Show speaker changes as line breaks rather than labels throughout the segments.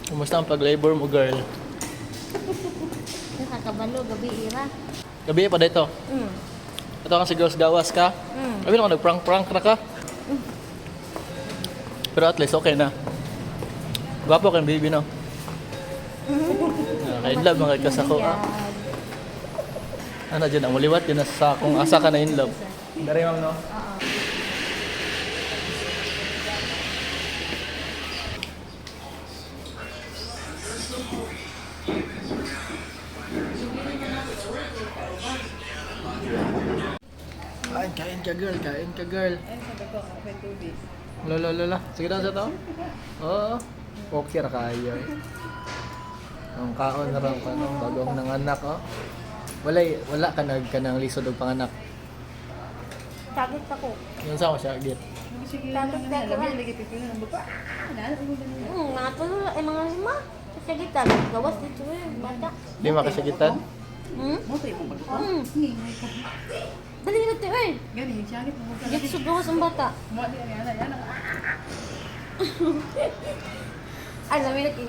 Kumusta ang pag-labor mo, girl?
Nakakabalo, gabi ira.
Gabi pa dito. Ito kang si Girls Gawas ka. Abi naman nag-prank-prank na ka. Pero at least okay na. Gwapo kang baby, no? In love mga ka sa ko. Ah. Ano dyan, ang muliwat yun na sa kung asa ka na in love. Dari ma'am, no? Kain, kain ka girl, kain ka girl.
Ayun, sabi ko, kape tubig.
Lala, lala. Sige na sa to. Oo. Okay ra kayo. Ang kaon na raw ka no, bagong nanganak oh. Wala wala ka nag kanang lisod og panganak.
Tagit ako.
Yun sa ako siya git.
Sige,
Tapos
na,
gagawa.
labi, lagi pipino ng baba. Ano, ano, ano.
Mga tulo, ay mga lima. Kasi kita, gawas dito eh, bata.
Lima ka siya gitan.
Hmm?
Mo to imong pagkuha.
Hmm. Dali na ito eh.
Gani, siya mo ka.
Dito sa gawas ang bata.
Mo di ani ana yan.
Ay, lami na kay.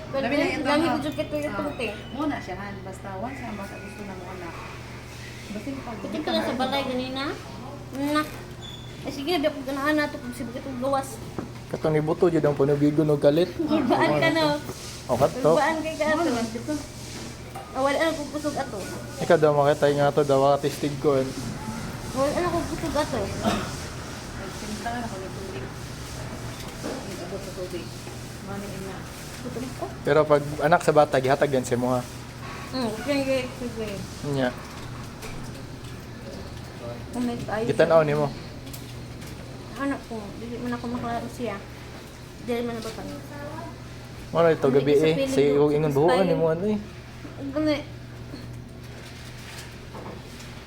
Lami na yung
Lami
tama.
ko dyan ito yung tungte.
Mo na siya han, basta once ang bata gusto na mo anak. Basta yung pag
Putin ko lang sa balay ganina. Na. Ay, sige, di ako ganahan na ito kung sibig itong gawas.
Katong nibuto jud ang panubigon og kalit.
Gulbaan ka na.
O kato.
Gulbaan kay ka ato. Ah, wala na kong kusog ato.
Ikaw daw makita nga to daw ka testig ko.
Wala na kong kusog ato.
Sinta na ko ng tubig. Abot sa tubig. Mani ina.
Gutom ko.
Pero pag anak sa bata gihatag yan sa imo ha.
Okay, okay.
Nya.
Kung may paayos.
Gitan-aw nimo.
Anak ko, dili man ako maklaro siya. Dili man ako pa.
Mo na ito gabi eh. Sa iyong ingon buhuan nimo ano eh.
Gani.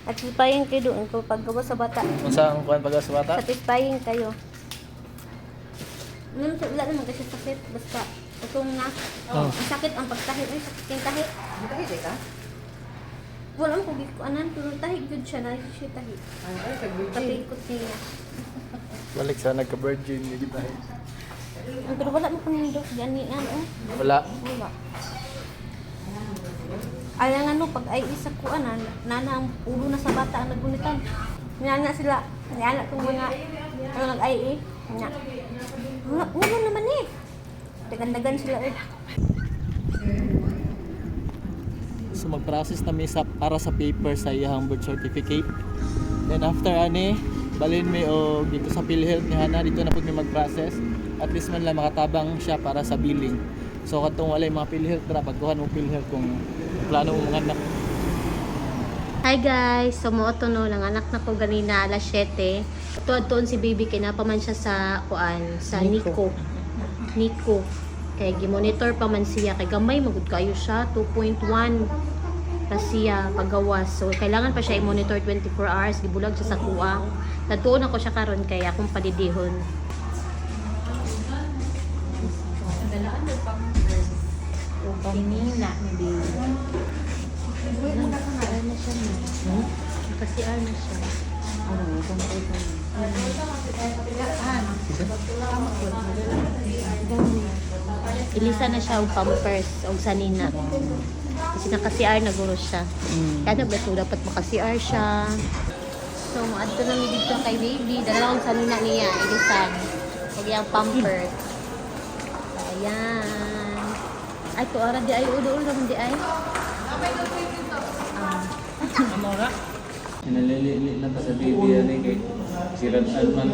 At satisfying kayo doon ko paggawa sa bata.
Unsa ang kuan pag sa bata?
Satisfying kayo. Wala, wala naman kasi sakit. Basta utong na.
Oh.
Ang sakit ang pagtahi. Ay, sakit yung tahi.
Dito kay ka?
Wala mo kung gikuanan. Pero tahi gud siya. Na siya tahi.
Ano ay kag virgin.
Tapikot niya.
Balik sa nagka-virgin nga kita.
Pero wala mo kanindot. Ganian. Oh.
Wala.
Wala. Ay, ang ano, pag ay isa ko, ana, nana ang ulo na sa bata ang nagunitan. Nana sila, nana kong mga, ano nag-ay eh. Nga. Wala, wala naman eh. Dagandagan sila eh.
So mag-process na mi sa para sa paper sa iyang birth certificate. Then after ani, balin mi og dito sa PhilHealth ni Hana dito na pud mi mag-process. At least man lang makatabang siya para sa billing. So katong walay mga PhilHealth ra pagkuhan mo PhilHealth kung plano mo mga anak.
Hi guys! So mo to no, nanganak na ko ganina alas 7. Tuad tuon si baby kay napaman siya sa kuan sa
Nico.
Nico. Nico. Kay gimonitor pa man siya kay gamay magud kayo siya 2.1 ra siya pagawas. So kailangan pa siya i-monitor 24 hours, gibulag siya sa kuha. Natuon ako siya karon kay akong palidihon. Tinina ni baby. Naka-CR na siya. No? Naka-CR na siya. Ilisa na siya og pampers og sanina. Kasi naka-CR na guro siya. Kaya na ba ito? Dapat maka-CR siya. So, maadto na mi dito kay baby. Dala akong sanina niya. Ilisan. Kaya yung pampers. So, ayan. Ay, tuara di ay. Ulo-ulo di ay. Ah.
Inalili na ta sa baby ani kay sirat man.